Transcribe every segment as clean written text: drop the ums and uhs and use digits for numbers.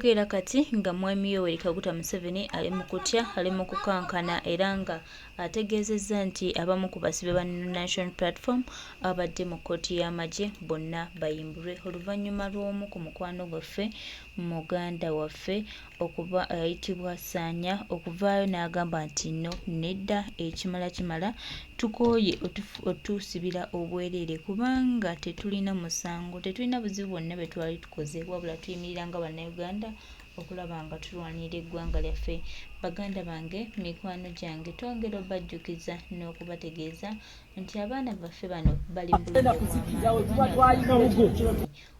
Wetwogerera kati nga Mwami Yoweri Kaguta Museveni ali mu kutya, ali mu kukankana era nga ategeezezza nti abamu ku basibe ba National Platform abadde mu kkooti y'amagye bonna bayimbulwe oluvannyuma lw'omu ku mukwano gwaffe muganda waffe okuba ayitibwa Saanya okuvaayo n'agamba nti no nedda ekimala kimala tukooye otusibira obwereere kubanga tetulina musango tetulina buzibu bwonna bwe twali tukoze wabula tuyimirira nga Bannayuganda okulaba nga tulwanirira eggwanga lyaffe. Baganda bange, mikwano gyange, twongera obajjukiza n'okubategeeza nti abaana baffe bano bali mu bulumi obw'amaanyi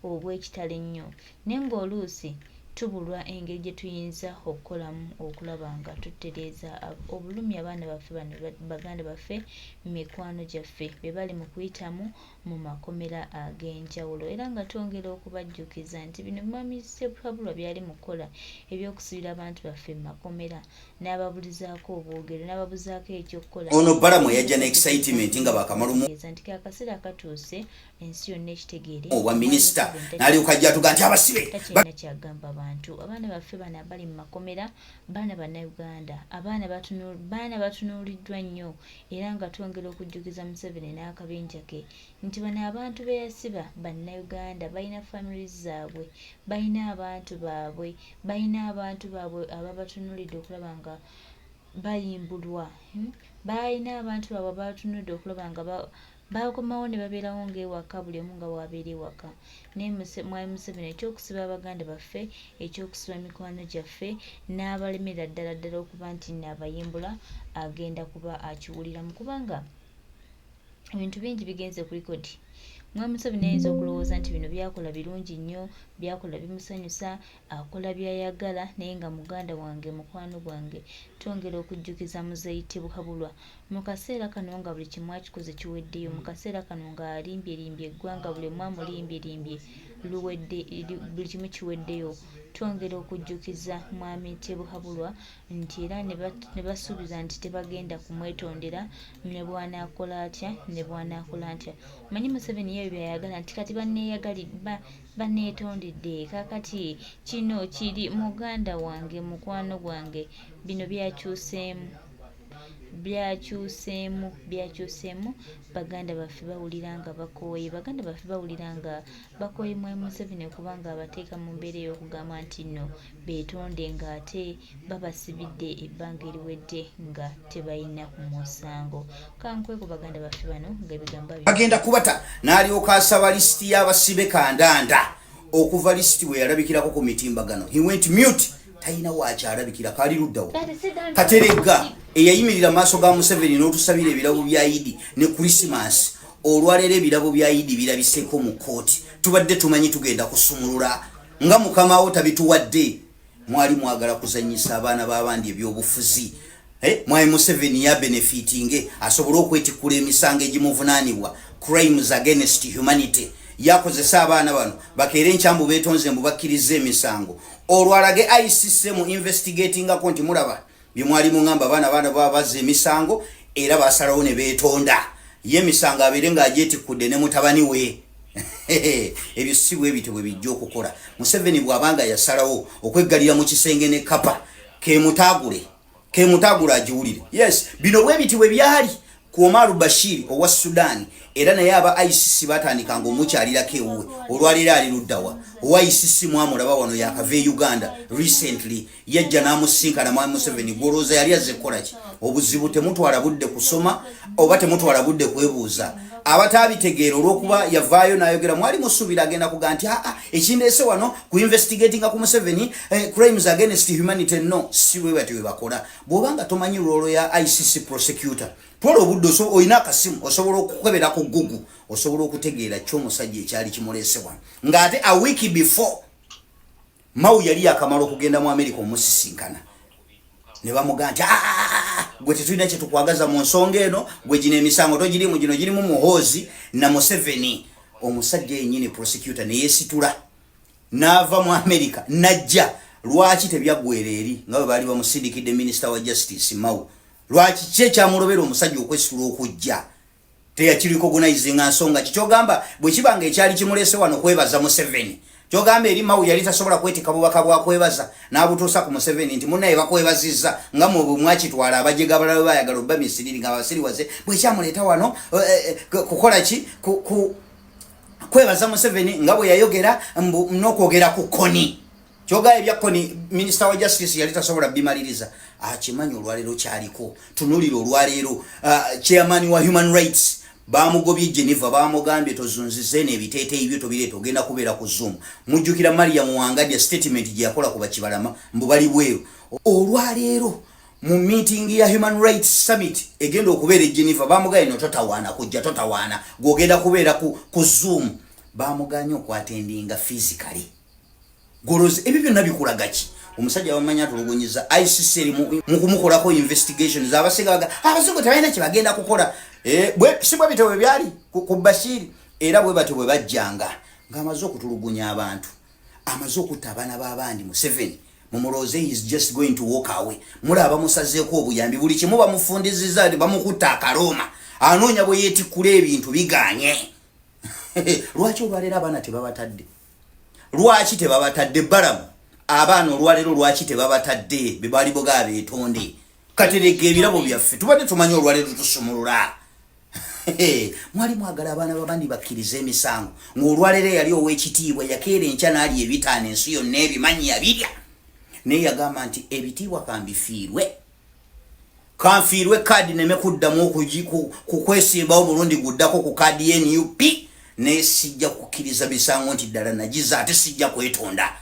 obw'ekitalo ennyo naye ng'oluusi tubulwa engeri gye tuyinza okukolamu okulaba nga tutereeza obulumi abaana baffe bano, baganda baffe, mikwano gyaffe be bali mu kuyitamu mu makomera ag'enjawulo era nga twongera okubajjukiza nti bino Mwami Ssekabulwa by'ali mu kukola eby'okusibira abantu baffe mu makomera n'ababulizaako obwogero n'ababuzaako eky'okukola. Ono Balamu eyajja ne excitement nga bakamala nti ke akaseera katuuse ensi yonna ekitegeere obwa minisita n'alyoka ajja atuga nti abasibe takyalina kyagamba bantu. Abaana baffe bano abali mu makomera baana Bannayuganda, abaana baana batunuuliddwa nnyo era nga twongera okujjukiza Museveni n'akabinja ke nti bano abantu be yasiba Bannayuganda, balina families zaabwe, balina abantu baabwe, balina abantu baabwe ababatunuulidde okulaba nga bayimbulwa, balina abantu baabwe ababatunulidde okulaba nga bakomawo ne babeerawo ng'ewaka buli omu nga bw'abeera ewaka. Naye Mwami Museveni eky'okusiba abaganda baffe, eky'okusiba mikwano gyaffe n'abalemerera ddala ddala okuba nti nno abayimbula agenda kuba akiwuliramu kubanga ebintu bingi bigenze ku likodi. Mwami Museveni ayinza okulowooza nti bino by'akola birungi nnyo, by'akola bimusanyusa, akola by'ayagala naye nga muganda wange, mukwano gwange twongera okujjukiza Muzeeyi Tibuhaburwa mu kaseera kano nga buli kimu akikoze kiweddeyo, mu kaseera kano nga alimbyelimbye eggwanga buli omu amulimbyelimbye luwedde buli kimu kiweddeyo. Twongera okujjukiza Mwami Tibuhaburwa nti era ne basuubiza nti tebagenda kumwetondera ne bw'anaakola atya ne bw'anaakola atya. Omanyi Museveni ye ebyo by'ayagala nti kati banneeyagali baneetondedde kaakati kino kiri muganda wange mukwano gwange bino byakyuseemu byakyuseemu byakyuseemu baganda baffe bawulira nga bakooye baganda baffe bawulira nga bakooye Mwami Museveni okuba nga abateeka mu mbeera ey'okugamba nti nno beetonde ng'ate babasibidde ebbanga eriwedde nga tebalina musango. Kankweko baganda baffe bano ng'ebigambo bagenda kubata n'alyoka asaba lisiti y'abasibe kandanda okuva lisiti bwe yalabikirako ku mitimbagano. He went mute, talina wakyalabikira kali luddawo. Kateregga eyayimirira maaso ga Museveni n'otusabira ebirabo bya Idi ne Krisimansi, olwaleero ebirabo bya Idi birabiseko mu kkooti. Tubadde tumanyi tugenda kusumulula nga mukamawo tabituwadde. Mwali mwagala kuzanyisa abaana b'abandi ebyobufuzi, Mwami Museveni ya benefitinge asobole okwetikkula emisango egimuvunaanibwa, crimes against humanity. Yakozesa abaana bano bakeere enkyambu beetonze mbu bakkiriza emisango, olwo alage ICC mu investigatingako nti mulaba bye mwali muŋŋamba, abaana baana baba bazza emisango era basalawo ne beetonda, ye emisango abeere ng'agyetikkudde ne mutabani we. Ebyo si bwe bityo bwe bijja okukola. Museveni bw'abanga yasalawo okweggalira mu kisenge ne kapa kemutaagule kemutaagule agiwulire. Yes, bino bwe biti bwe byali ku Omar Bashir owa Sudan, era naye aba ICC batandikanga omukyalirako ewuwe. Olwaleero ali luddawa? Owa ICC mwamulaba wano yakava e Uganda recently, yajja n'amusinkana Mwami Museveni. Gwolowooza yali azze kukola ki? Obuzibu temutwala budde kusoma oba temutwala budde kwebuuza. Abataabitegeera olw'okuba yavaayo n'ayogera, mwali musuubira agenda kuga nti aa ekindeese wano ku investigatinga ku Museveni, crimes against humanity. No, si bwe batyo bwe bakola. Bw'oba nga tomanyi role ya ICC prosecutor, twala obudde, olina akasimu osobola okukebera ku Google, osobola okutegeera ki omusajja ekyali kimuleese wano, ng'ate a week before Mao yali yakamala okugenda mu America omusisinkana ne bamugaa nti gwe tetulina kyetukwagaza mu nsonga eno, gwe gino emisango togirimu, gino girimu Muhoozi na Museveni. Omusajja yenyini prosecutor neyesitula n'ava mu America najja. Lwaki tebyaggwera eri nga bwe baali bamusindikidde minisita wa justice Mao? Lwaki ki ekyamulobera omusajja okwesitula okujja? Teyakirecognizinga nsonga ki? Kyogamba bwe kiba nga ekyali kimuleese wano kwebaza Museveni, Kyogamba eri Mawu yali tasobola kwetika bubaka bwa kwebaza n'abutuusa ku Museveni nti munnaye bakwebazizza nga mwe bwe mwakitwala abajega abalala bwe bayagala obba misiriri nga abasiriwaze bwekyamuleeta wano eh, eh, kukola ki kwebaza Museveni nga bwe yayogera mbu n'okwogera ku Kony. Kyogamba ebya Kony minisita wa justice yali tasobola bimaliriza. Akimanyi olwaleero kyaliko tunulira olwaleero chairman wa human rights bamugobye Geneva, bamugambye tozunzize eno ebiteeteeyi byo tobireeta, ogenda kubeera ku Zoom. Mujjukira Mariam Wangadya statement gye yakola ku Bakibalama mbu bali bweru. Olwaleero mu meeting ya human rights summit egenda okubeera e Geneva bamugambye no totawaana kujja, totawaana gwogenda kubeera ku Zoom. Bamuganye okwattendinga physically. Golozi ebyo byonna bikulaga ki? Omusajja bamanya atulugunyiza ICC eri mu kumukolako investigations. Abasinga baga abazungu tebalina kye bagenda kukola. Eh, si bwe bityo bwe byali ku Bashiri, era bwe batyo bwe bajjanga ng'amaze okutulugunya abantu, amaze okutta abaana b'abandi. Museveni mumulooze is just going to walk away. Mulaba bamusazeeko obuyambi, buli kimu bamufundiziza, bamukutta akalooma, anoonya bwe yeetikkula ebintu biganye. Lwaki olwaleero abaana tebabatadde? Lwaki tebabatadde balamu abaana olwaleero? Lwaki tebabatadde bebaali boga beetonde? Katerega ebirabo byaffe tubadde tumanyi olwaleero tusumulula. Mwali mwagala abaana babandi bakkirize emisango ng'olwaleero eyali ow'ekitiibwa yakeera enkya n'alya ebitaano, ensi yonna ebimanyi yabirya, naye yagamba nti ebitiibwa kambifiirwe, kanfiirwe kaadi neme kuddamu kukwesimbawo mulundi guddako ku kaadi ye NUP, naye sijja kukkiriza misango nti ddala nagiza, ate sijja kwetonda.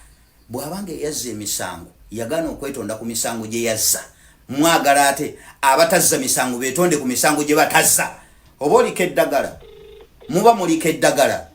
Bw'abanga eyazza emisango yagaana okwetonda ku misango gye yazza, mwagala ate abatazza misango beetonde ku misango gye batazza? Oba oliko eddagala, muba muliko eddagala.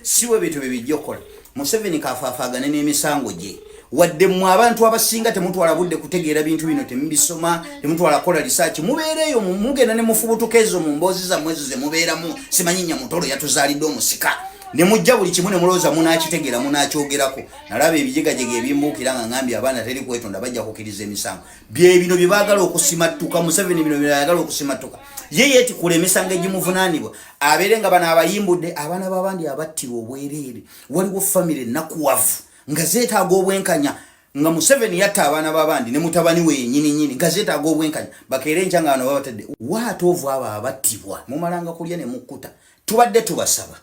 Si bwe bintu bye bijja okukola. Museveni kafaafaagane n'emisango gye. Wadde mmwe abantu abasinga temutwala budde kutegeera bintu bino, temubisoma, temutwala kukola research, mubeereeyo mugenda ne mufubutuka ezo mu mboozi zammwe ezo ze mubeeramu, simanyi Nyamutolo yatuzaalidde omusika, ne mujja buli kimu ne mulowooza munaakitegeera, munaakyogerako. Nalaba ebijegajega ebimbuukira nga ngambye abaana teri kwetonda, bajja kukkiriza emisango. Bye bino bye baagala okusimattuka Museveni, bino byayagala okusimattuka. Ye yeetikula emisango egimuvunaanibwa, abeere nga bano abayimbudde abaana b'abandi abattirwa obwereere. Waliwo famire nakuwavu nga zeetaaga obwenkanya, nga Museveni yatta abaana b'abandi ne mutabani we yennyini nyini, nga zeetaaga obwenkanya. Bakeere enkya nga bano babatadde waatoovu abo abattibwa. Mumalanga kulya ne mukkuta. Tubadde tubasaba,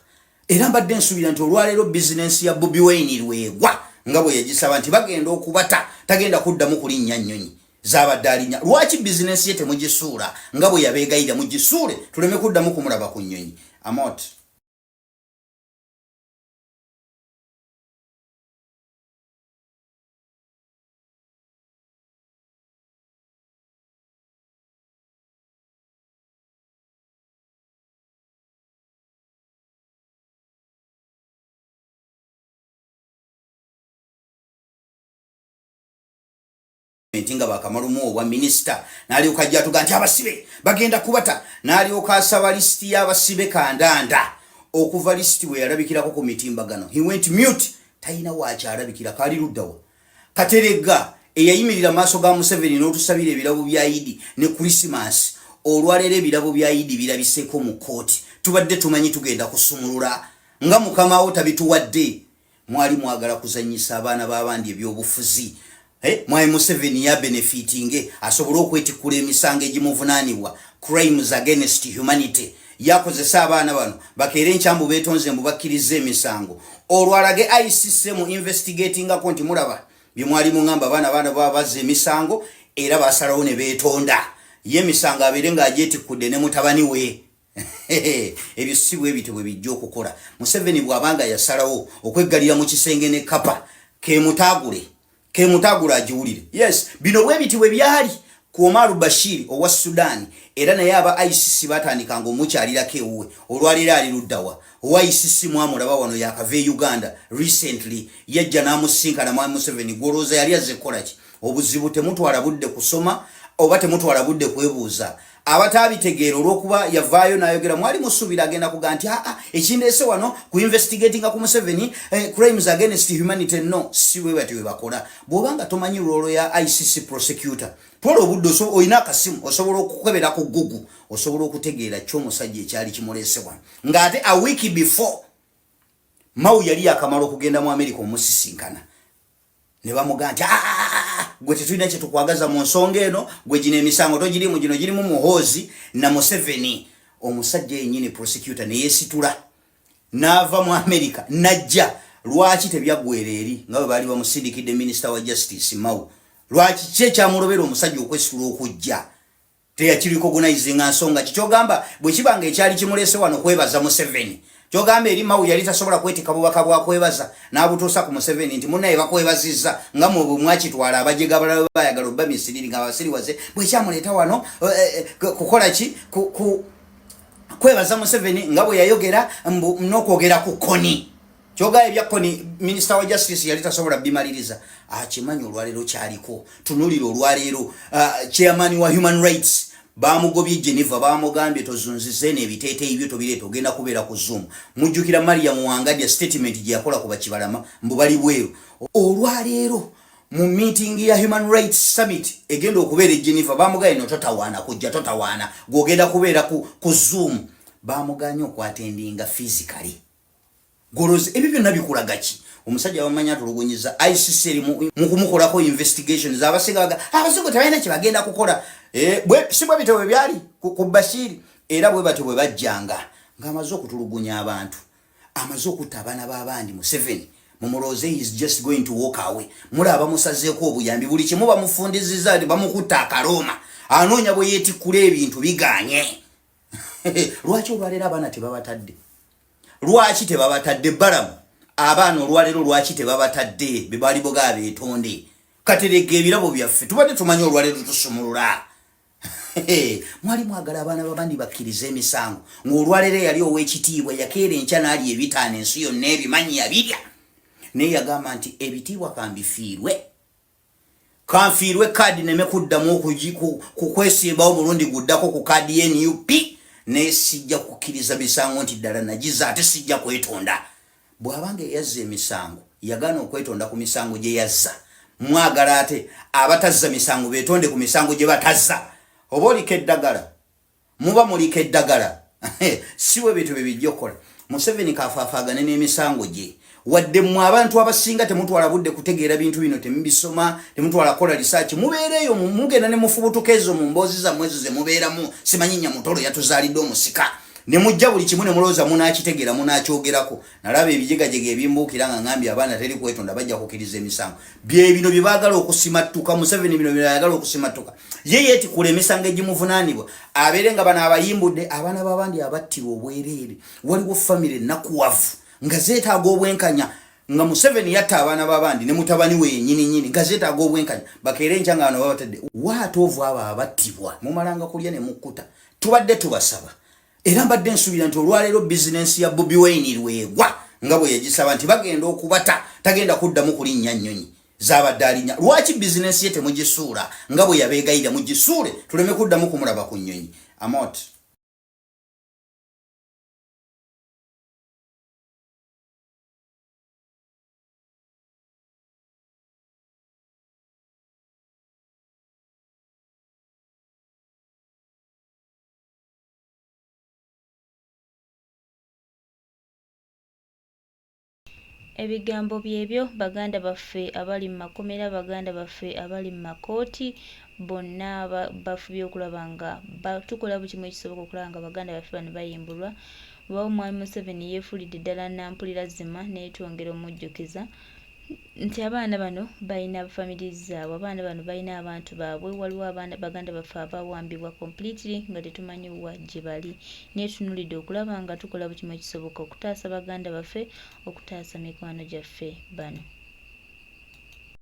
era mbadde nsuubira nti olwaleero bizinensi ya Bobi Wine lwegwa nga bwe yagisaba nti bagenda okubata, tagenda kuddamu kulinnya nnyonyi zabadde alinnya. Lwaki bizinensi ye temugisuula nga bwe yabeegayirira? Mugisuule tuleme kuddamu kumulaba ku nnyonyi. Amot nga bakamalumu obwa minisita n'alyoka ajja atuga nti abasibe bagenda kubata, n'alyoka asaba lisiti y'abasibe kandanda. Okuva lisiti bwe yalabikirako ku mitimbagano he went mute, talina wakyalabikira. Kaali luddawa Katerega eyayimirira maaso ga Museveni n'otusabira ebirabo bya Idi ne Krisimansi? Olwaleero ebirabo bya Idi birabiseko mu kooti. Tubadde tumanyi tugenda kusumulula nga mukamawo tabituwadde. Mwali mwagala kuzanyisa abaana b'abandi ebyobufuzi. Eh, mwami Museveni ya benefitinge asobole okwetikkula emisango egimuvunaanibwa, crimes against humanity. Yakozesa abaana bano bakeere enkyambu beetonze mbu bakkiriza emisango, olwo alage ICC mu investigatingako nti mulaba bye mwali muŋŋamba, abaana baana baba bazza emisango era basalawo ne beetonda, ye emisango abeere ng'agyetikkudde ne mutabani we. Ebyo si bwe bityo bwe bijja okukola. Museveni bw'abanga yasalawo okweggalira mu kisenge ne kapa kemutaagule kemutaagule agiwulire. Yes, bino bwe biti bwe byali ku Omar Bashir owa Sudan, era naye aba ICC batandikanga omukyalirako ewuwe. Olwaleero ali luddawa? Owa ICC mwamulaba wano yakava e Uganda recently, yajja n'amusinkana mwami Museveni. Gwolowooza yali azze kukola ki? Obuzibu temutwala budde kusoma oba temutwala budde kwebuuza. Abataabitegeera, olw'okuba yavaayo n'ayogera, mwali musuubira agenda kuga nti aa ekindeese wano ku investigatinga ku Museveni crimes against humanity. No, si bwe batyo bwe bakola. Bw'oba nga tomanyi role ya ICC prosecutor, twala obudde, olina akasimu, osobola okukebera ku Google, osobola okutegeera ki omusajja ekyali kimuleese wano, ng'ate a week before. Mao yali yakamala okugenda mu Amerika omusisinkana ne bamugamba nti ah, ah, ah, gwe tetulina kye tukwagaza mu nsonga eno, gwe gino emisango togirimu, gino girimu Muhoozi na Museveni. Omusajja yennyini prosecutor ne yeesitula n'ava mu Amerika n'ajja. Lwaki tebyaggwera eri nga bwe baali bamusindikidde minisita wa justice Mao? Lwaki ki ekyamulobera omusajja okwesitula okujja? Teyakirecognizinga nsonga ki? Kyogamba bwe kiba nga ekyali kimuleese wano kwebaza Museveni, kyogamba eri Mao yali tasobola kwetika bubaka bwa kwebaza n'abutuusa ku Museveni nti munnaye bakwebazizza, nga mwe bwe mwakitwala abajega abalala bayagala obba misiriri nga abasiriwaze bwekyamuleeta wano eh, eh, kukola ki? Kwebaza Museveni nga bwe yayogera mbu n'okwogera ku Kony. Kyogamba ebya Kony minisita wa justice yali tasobola bimaliriza. Akimanyi olwaleero kyaliko. Tunulira olwaleero, chairman wa human rights bamugobye Geneva, bamugambye tozunzize eno ebiteeteeyi byo tobireeta, ogenda kubeera ku Zoom. Mujjukira Mariam Wangadya statement gye yakola ku bakibalama mbu bali bweru. Olwaleero mu meeting ya human rights summit egenda okubeera e Geneva, bamugambye no totawaana kujja, totawaana, gwogenda kubeera ku Zoom. Bamuganye okwattendinga physically. Golozi ebyo byonna bikulaga ki? Omusajja bamanya atulugunyiza, ICC eri mu kumukolako investigations. Abasinga baga abazungu tebalina kye bagenda kukola. Eh, si bwe bityo bwe byali ku Bashiri, era bwe batyo bwe bajjanga ng'amaze okutulugunya abantu, amaze okutta abaana b'abandi. Museveni mumulooze is just going to walk away. Mulaba bamusazeeko obuyambi, buli kimu bamufundiziza, bamukutta akalooma, anoonya bwe yeetikkula ebintu biganye. Lwaki olwaleero abaana tebabatadde? Lwaki tebabatadde balamu abaana olwaleero? Lwaki tebabatadde bebaali boga beetonde? Katerega ebirabo byaffe tubadde tumanyi olwaleero tusumulula. Mwali mwagala abaana babandi bakkirize emisango ng'olwaleero eyali ow'ekitiibwa yakeera enkya n'alya ebitaano, ensi yonna ebimanyi yabirya, naye yagamba nti ebitiibwa kambifiirwe, kanfiirwe kaadi neme kuddamu kukwesimbawo mulundi guddako ku kaadi ye NUP, naye sijja kukkiriza misango nti ddala nagiza, ate sijja kwetonda. Bw'abanga eyazza emisango yagaana okwetonda ku misango gye yazza, mwagala ate abatazza misango beetonde ku misango gye batazza? Oba oliko eddagala, muba muliko eddagala. Si bwe bintu bye bijja okukola. Museveni kafaafaagane n'emisango gye. Wadde mmwe abantu abasinga temutwala budde kutegeera bintu bino, temubisoma, temutwala kukola research, mubeera eyo mugenda ne mufubutuka ezo mu mboozi zammwe ezo ze mubeeramu, simanyi Nyamutolo yatuzaalidde omusika, ne mujja buli kimu ne mulowooza munaakitegeera, munaakyogerako. Nalaba ebijegajega ebimbuukira nga ngambye abaana teri kwetonda, bajja kukkiriza emisango. Bye bino bye baagala okusimattuka. Museveni bino byayagala okusimattuka, ye yeetikula emisango egimuvunaanibwa, abeere nga bano abayimbudde abaana b'abandi abattirwa obwereere. Waliwo famire nakuwavu nga zeetaaga obwenkanya, nga Museveni yatta abaana b'abandi ne mutabani we yennyini nyini, nga zeetaaga obwenkanya. Bakeere enkya nga bano babatadde waate ovu abo abattibwa. Mumalanga kulya ne mukkuta. Tubadde tubasaba, era mbadde nsuubira nti olwaleero bizinensi ya Bobi Wine lwegwa nga bwe yagisaba nti bagenda okubata, tagenda kuddamu kulinnya nnyonyi zabadde alinnya. Lwaki bizinensi ye temugisuula nga bwe yabeegayirira? Mugisuule tuleme kuddamu kumulaba ku nnyonyi. Amot. Ebigambo byebyo baganda baffe abali mu makomera, baganda baffe abali mu makooti, bonna bafubye okulaba nga tukola buli kimu ekisoboka okulaba nga baganda baffe bano bayimbulwa. Weewaawo Mwami Museveni yeefuulidde ddala nampulira zima, naye twongera omujjukiza nti abaana bano balina families zaabwe, abaana bano balina abantu baabwe. Waliwo abaana baganda baffe abawambibwa completely nga tetumanyi wa gye bali, naye tutunulidde okulaba nga tukola buli kimu ekisoboka okutaasa baganda baffe, okutaasa mikwano gyaffe bano.